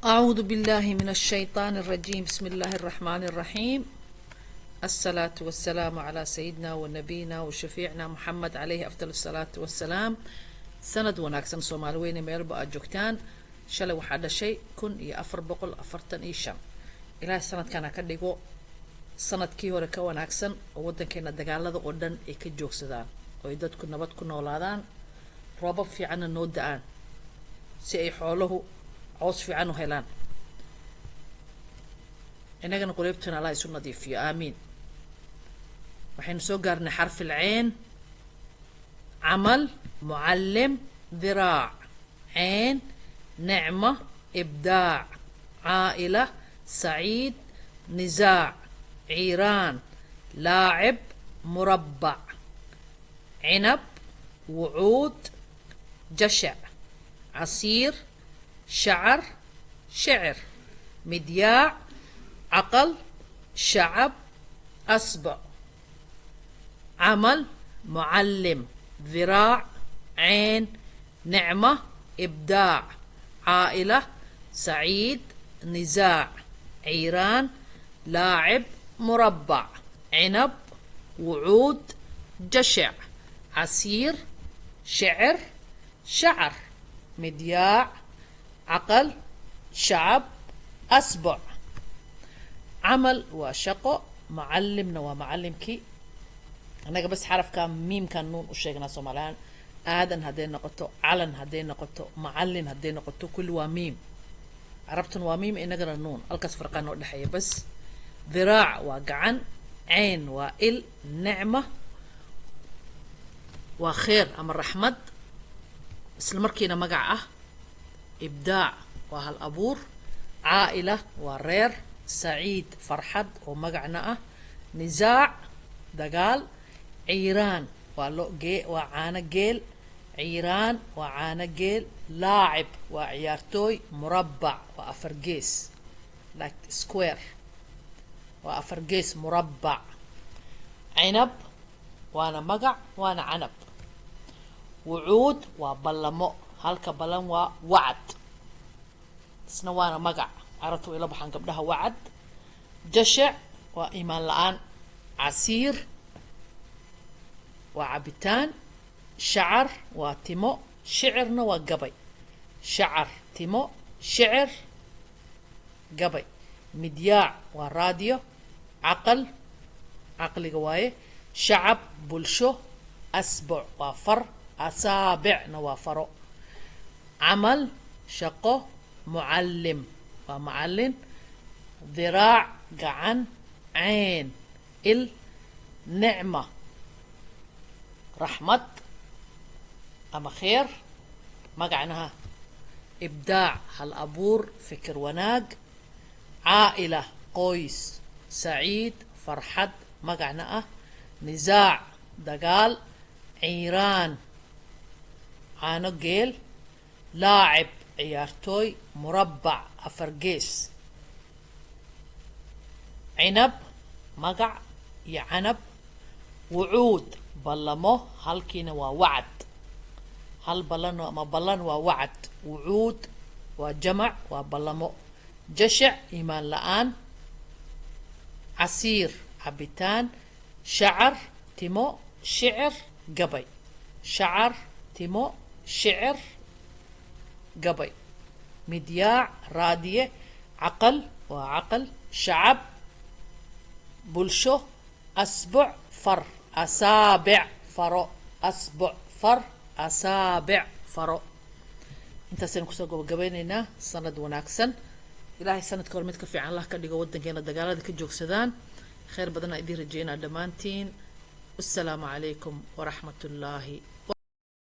أعوذ بالله من الشيطان الرجيم. بسم الله الرحمن الرحيم. الصلاة والسلام على سيدنا ونبينا وشفيعنا محمد عليه أفضل الصلاة والسلام. Sanad wanaagsan, Soomaali weyne, meelba aad joogtaan. Shalay waxaa dhashay 1445. Ilaahay sanadkan ha ka dhigo sanadkii hore ka wanaagsan, oo waddankeena dagaalada oo dhan ay ka joogsadaan, oo ay dadku nabad ku noolaadaan, roobab fiicanna noo da'aan, si ay xooluhu caws fiican u helaan, innagana quluubtana Allah isu nadiifiyo. Aamiin. Waxaynu soo gaarnay xarfi alceen. Camal, mucallim, diraac, ceen, nicma, ibdaac, caa'ila, saciid, nisaac, ciiraan, laacib, murabbac, cinab, wucuud, jashac, casiir, shacar, shicir, midyaac, caqal, shacab, asbac. Camal, mucallim, diraac, ceen, nicma, ibdaac, caa'ila, saciid, nisaac, ciiraan, laacib, murabbac, cinab, wucuud, jashac, casiir, shicir, shacar, midyaac, caqal, shacab, asbuc. Camal waa shaqo, mucallimna waa macallimkii. Annaga bas xarafka miimkan nuun u sheegnaa Soomaalihaan. Aadan hadday noqoto, calan hadday noqoto, macallin hadday noqoto, kulli waa miim. Carabtuna waa miim, inagana nuun. Halkaas farqaa noo dhexeeya bas. Diraac waa gacan, cayn waa il, nicma waa kheer ama raxmad, isla markiina magac ah. Ibdaac waa hal abuur, caa'ila waa reer, saciid farxad oo magacna ah, nisaac dagaal, ciiraan waa lo gee, waa caano geel. Ciiraan waa caano geel. Laacib waa ciyaartooy. Murabbac waa afar gees, like square, waa afar gees murabbac. Cinab waana magac, waana canab. Wucuud waa ballamo, halka ballan waa wacad, isna waana magac. Carabta way la baxaan gabdhaha wacad. Jashac waa iimaan la'aan. Casiir waa cabitaan. Shacar waa timo, shicirna waa gabay. Shacar timo, shicir gabay. Midyaac waa raadiyo. Caqal caqliga waaye. Shacab bulsho. Asbuc waa far, asaabicna waa faro. Camal shaqo, mucallim waa macallin, diraac gacan, cayn il, nicma raxmad ama kheer magacnaha, ibdaac hal abuur, fikir wanaag, caa'ila qoys, saciid farxad magacna ah, nisaac dagaal, ciiraan caano geel, laacib ciyaartooy, murabbac afar gees, cinab magac iyo canab, wucuud ballamo, halkiina waa wacad. Hal ballan ama ballan waa wacad, wucuud waa jamac, waa ballamo. Jashac iimaan la'aan. Casiir cabitaan. Shacar timo, shicir gabay. Shacar timo, shicir gabay. Midyaac raadiye. Caqal waa caqal. Shacab bulsho. Asbuc far, asaabic faro. Asbuc far, asaabic faro. Intaasaynu kusoo gabagabeyneynaa. Sanad wanaagsan. Ilaahay sanadka hore mid ka fiican Allah ka dhigo, waddankeena dagaalada ka joogsadaan. Khayr badanaa idiin rajeynaa dhammaantiin. Wassalaamu calaykum waraxmat ullaahi.